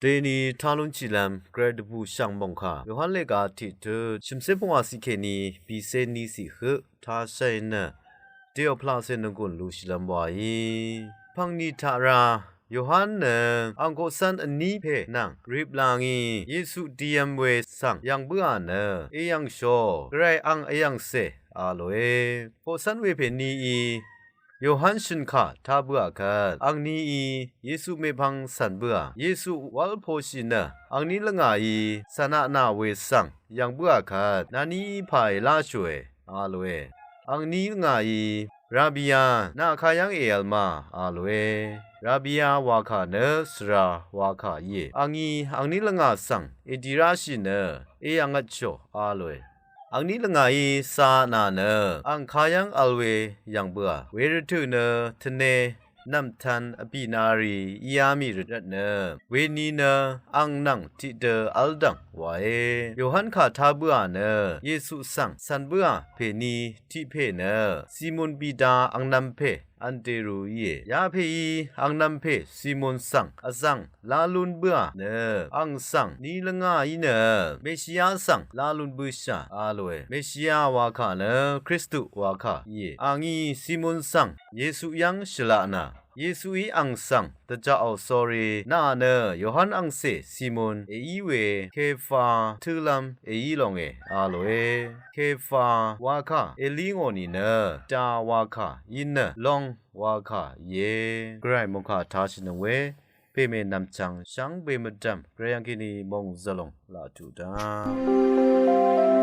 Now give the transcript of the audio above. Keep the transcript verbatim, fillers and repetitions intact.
Deni talun chilvm Gvray dvbù shv̀ng mòngkà Yohan lèga tiqtut shv̀mcé pvngwà ciq kèní bìcé ni ciq høq tashv́y nø, deò pvlaqcè nvgùn lushìlvm wàí. Pv̀ngni taq ra Yohan nø ang koqcv́n vní pè nvng rip la ngì Yesu dìvm we svng yv̀ng bǿà nø, èyv̀ngshò, Gvray ang èyv̀ngcè, a lòe. Koqcv́n we pè nií Yohan shø̀n kà tá bǿà kvt, angnií Yesu mèpvng cv̀n bǿà, Yesu wv́l poshì nø angní lvngàí cv̀naq nà we svng yv̀ng bǿà kvt, nàníí pà èláshòe, a lòe. Angní lvngàí, Rabia, nà kayv́ng èvl ma, a lòe. Rabia wa kà nø svra wa kà íe. Angí angní lvngà svng èdì ráshì nø èyv̀ngvtshò, a lòe. Angní lvngàí cà nà nø ang kayv́ng vl we yv̀ng bǿà. Wervtø̀ nø tvne nv̀mtv̄n vbìnarì íá mì rvt nø, weni nø ang nvng tiqdø v́ldv̀ng wàe. Yohan kà tá bǿà nø Yesu svng cv̀n bǿà pèní tiq pè nø Simon Pita angnv̄m pè Anderu íe. Yapèí angnv̄m pè Simon svng vzv̀ng lá lún bǿà nø ang svng ní lvngàí nø Meshia svng lá lún bǿshà, a lòe. Meshia wa kà nø Kristu wa kà íe. Angí Simon svng Yesu yv́ng shvlaq nà, Yesuí ang svng dvjaqò sórí nà nø Yohan angcè Simon èí we Kefa tǿlv́m èí longe, a lòe. Kefa wa kà èlí ngò nìnø da wa kà í nø long wa kà íe. Gvray mòngkà tashìnøng we pèmè nv̀mchvng shvngbe mvdv̀m Gvray yv́ng kèní mòngzvlòng laq tuq dá.